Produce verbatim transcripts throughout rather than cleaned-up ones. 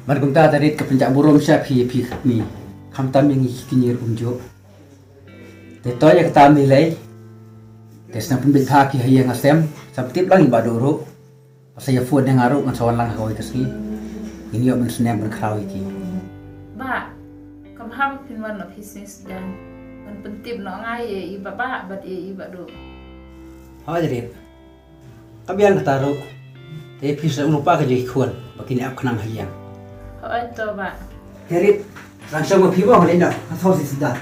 Mar kumta te Rit ka pynjah burom sha phi, phi khatni. Khamtam ïa ngi ki kñi ruh kumjuh. Te to ïa kata me lei. Te sngap pynbeit bha ki ha ïing ha sem. Sa pyntip lang ïa Bah Duh ruh. Sa ïa phone ïa nga ruh ngan sa wan lang ha kawei ka sngi. Ngin ïoh ban sngewbha ban khraw ïa ki. Bah, kam hap phin wan office ni sdang. Ngan pyntip noh nga ïa i Bah Bah bad ïa i Bah Duh. Hooid Rit. Ka biang kata ruh. Te phi sa ong lypa ka jingkhun ba kin ïa ap khnang ha ïing. Hooid to Bah. Te Rit, rang shong ma phi mo ha lei noh. Ka thaw si sdang.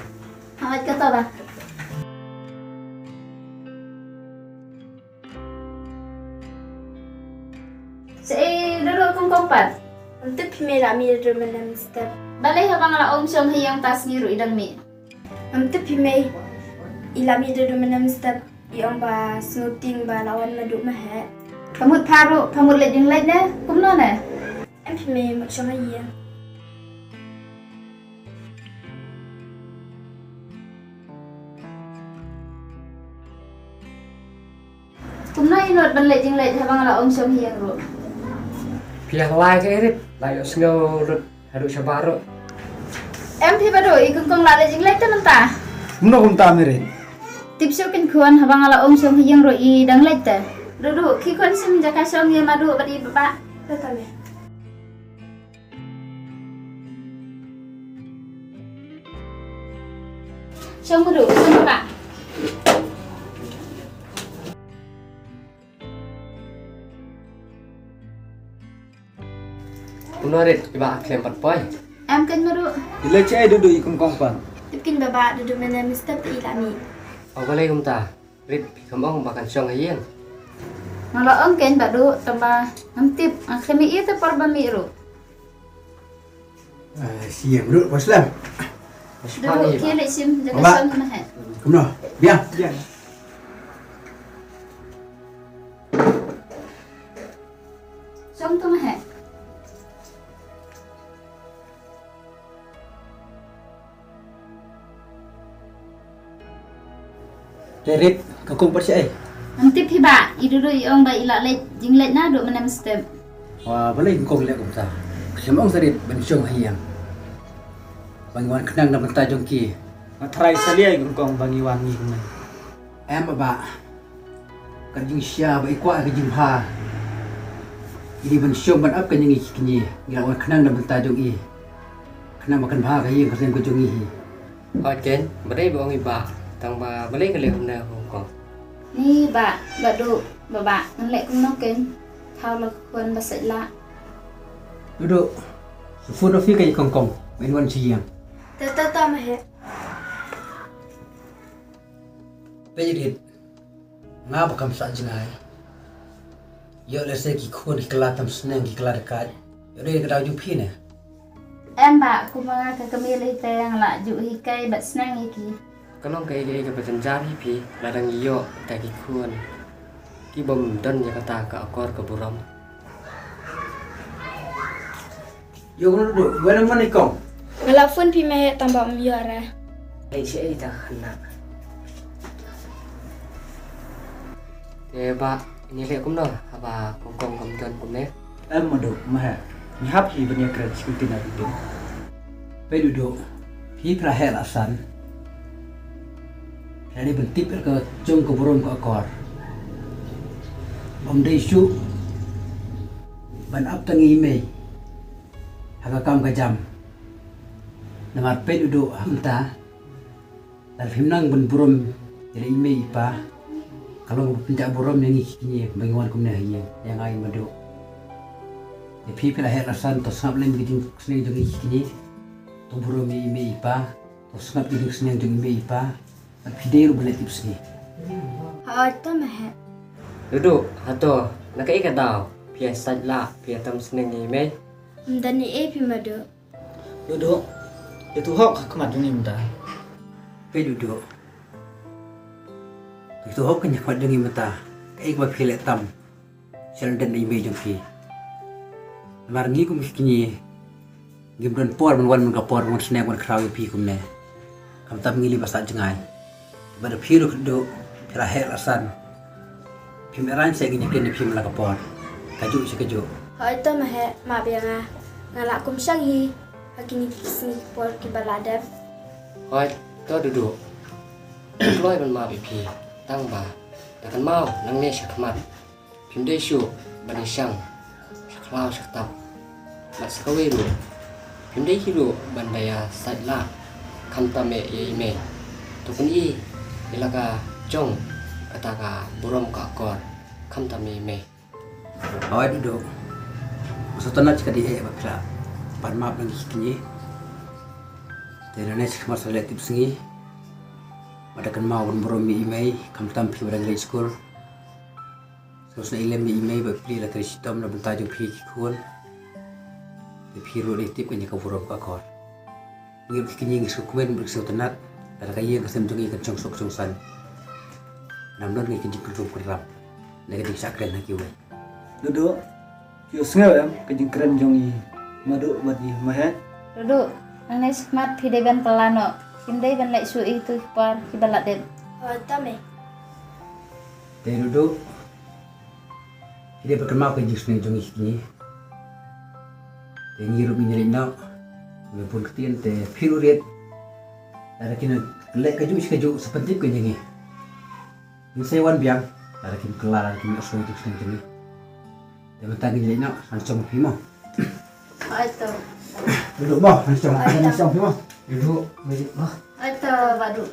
Hooid kata Bah. Sa i Duh Duh kong kong pat. Ym tip phi mei la mih Duh Duh mynne mynstep. Balei haba nga la ong shong ha ïing ta sngi ruh i dang mih. Ym tip phi mei i la mih Duh Duh mynne mynstep i ong ba sngewtieng ba la wan Maduh ma heh. Pha mut pha ruh pha mut leit jingleit ne kumno ne. Em phi mei mut shong ha ïing. Kumno i nud ban leit jingleit haba nga la ong shong ha ïing ruh. Phi ïa lai ka Rit, la ïohsngew lut haduh shabar ruh. Em phi Bah Duh, i kong kong la leit jingleit te mynta. Kumno kumta me Rit? Tip shuh kin khun haba nga la ong shong ha ïing ruh i dang leit te. Duh Duh, khie khun shim jaka shong ïa Maduh bad i Bah Bah. Tata me. Shong Maduh, shong Bah Bah. Kumno Rit, i Bah khlem pat poi? Em kein Maduh. I leit shaei Duh Duh i kong kong pat? Tip kein Bah Bah, Duh Duh mynne mynstep te i la mih. O balei kumta? Rit, phi kam ong ba kan shong ha ïing? Nga la ong kein Bah Duh, tangba ngam tip, nga khlem ïohi te por ba mih ruh. Ai, siem ruh, Bah Slem. Duh Duh, khie leit shim jaka shong ma heh. Kumno? Biang. Biang. Shong tu ma heh. Te Rit, kong kong pat shaei? Ngam tip hi Bah, i Duh Duh i ong ba i la leit jingleit naduh mynne mynstep. Wa, balei kong kong leh kumta? Khlem ong sa Rit ban shong ha ïing. Ba ngi wan khnang na bynta jong ki. Nga tharai sa liai kong kong ba ngi wan ngi kumne. Em Bah Bah. Ka jingshisha ba i kwah ka jingbha. I dei ban shong ban ap ka jong ngi ki kñi. Ngi la wan khnang na bynta jong i. Khnang ba kan bha ka ïing ka sem ka jong ngi hi. Hooid kein, ba dei ba ong i Bah, tang ba balei ka leh kumne kong kong. Ni Bah, Bah Duh, Bah Bah, ngan leh kumno kein. Thaw la ka khun ba sait lah. Duh Duh, phone office ka i kong kong, ba in wan sha ïing. Ta ta ta ma heh. Peit Rit, nga ba kam sah jngai. Ïoh lehse ki khun ki kylla tam sneng ki kylla dakaid. Ïoh dei ka daw jong phi ne? Em Bah, kumba nga ka kmie lei te nga la ju hikai bad sneng ïa ki. Ka long kaei kaei kaba jynjar hi phi, lada ngi ïoh kita ki khun. Ki bym don ïa kata ka akor ka burom. Ïoh kumno Duh Duh, wan ïa mon i kong. Nga la phone phi ma heh tang ba ym ïoh re. Leit shaei ta khynnah. Te Bah, ngi leh kumno haba kong kong kam don kumne? Em Maduh, ma heh. Ngi hap hi ban ïakren shi kyntien ar kyntien. Peit Duh Duh, phi phi la heh la san. Phi la dei ban tip ïa ka jong ka burom ka akor. Ym dei shuh ban ap tang ïa i mei ha ka kam ka jam. Namar peit Duh Duh, ha mynta lada phim nang ban burom ïa la i mei i pa, ka long ba pynjah burom ïa ngi ki kñi ba ngi wan kumne ha ïing, ïa nga i Maduh. Ïa phi phi la heh la san, to sngap lem ki jingsneng jong ngi ki kñi. To burom ïa i mei i pa, to sngap ki jingsneng jong i mei i pa. Bad phi dei ruh ban leh tipsngi. Hooid to ma heh. Duh Duh, hato na kaei ka daw phi ïa sait lah, phi ïa tam sneng ïa i mei? Ym don ei ei phi Maduh. Duh Duh, ïa tu hok ha khmat jong ngi mynta. Peit Duh Duh, ïa tu hok ha khmat jong ngi mynta. Kaei kaba phi leh tam sha lyndet na i mei jong phi. Namar ngi kum ki kñi ngim don por ban wan man ka por ban wan sneng wan khraw ïa phi kumne. Khamtam ngi lei ba sah jngai. Bad phi ruh Duh Duh, phi la heh la san. Phim ïa rang seh, ngin ïakren ïa phi man la ka por. Kajuh shi kajuh. Hooid to ma heh, map ïa nga. Nga lah kum shang hi ha kine ki sngi ki por kiba la dep. Hooid, to Dudu. Nga kloi ban map ïa phi tang ba da kynmaw nangne sha khmat phim dei shuh ban ïashang sha khlaw sha ktap. Bad sa kawei ruh phim dei hi ruh ban da ïa sait lah khamtam eh ïa i mei. To pyni ïa la ka jong kata ka burom ka akor khamtam ïa i mei. Hooid Dudu. Nga sngewtynnat shikatdei eh ba phi la pan map na ngi ki kñi. Te nangne sha khmat sa leh tipsngi ba da kynmaw ban burom ïa i mei, khamtam phi ba dang leit skul. Sngewsynei lem ïa i mei ba phi la trei shitom na bynta jong phi ki khun. Te phi ruh dei tip kane ka burom ka akor. Ngi ruh ki kñi ngi sngewkmen bad sngewtynnat. Lada ka ïing ka sem jong ngi kan shong suk shong saiñ, kan ym don ngi ka jingkynrum kynram ne ka jingshah kren ha kiwei. Dudu, phi sngew em ka jingkren jong i Madu bad i Maheh? Dudu, nangne sha khmat phi dei ban kylla noh. Phim dei ban leh shuh ïa kito ki por kiba la dep. Hooid to mei. Te Dudu, phi dei ban kynmaw ka jingsneng jong ngi ki kñi. Te ngi ruh ngin ïaleit noh, ngi bun ktien, te phi ruh rit. Lada kin leh kajuh shi kajuh sa pyntip ka jong ngi. Ngin sa wan biang lada kin kylla, lada kin ïohsngew ïa ka jingsneng jong ngi. Te mynta ngin ïaleit noh, ngan shong ma phi mo. Hooid to. Dudu mo, ngan shong, ngan shong ma phi mo. Dudu, Dudu mo. Hooid to Bah Dudu.